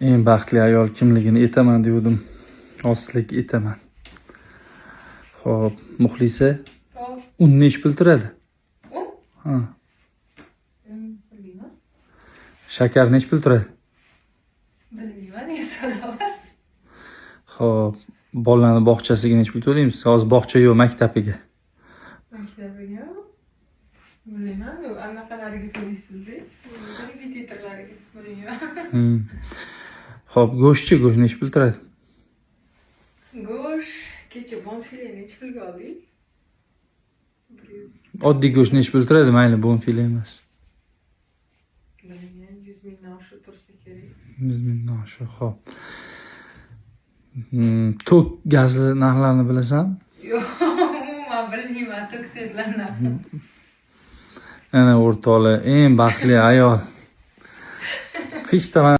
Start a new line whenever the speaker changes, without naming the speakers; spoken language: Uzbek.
Eng baxtli ayol kimligini aytaman degandim. Hozir sizlarga aytaman. Xo'p, Muxlisa,
Hop.
un nechi pul turadi?
Un?
Ha.
Bilmayman.
Shakar nechi pul turadi?
Bilmayman, ne so'rayapsiz?
Xo'p, bolalarni bog'chasiga nechi pul to'laymiz? Hozir bog'cha yo'q, maktabiga.
Maktabiga? Bilmayman, u anaqalariga to'laysizda. Repetitorlariga. Bilmayman.
Xo'p, go'shtchi, go'sht nechi pul turadi?
Go'sht kecha bonfile nechi pulga oldik? 100.
Oddiy go'sht nechi pul turadi? Mayli, bonfile emas.
Bilmayman, 100 mingdan oshib tursa kerak.
100 mingdan oshiq. Xo'p. Tok, gazni narxlarini bilasanmi?
Yo'q, umuman bilmayman tok, светlar narxini.
Ana, o'rtoqlar, eng baxtli ayol. Hech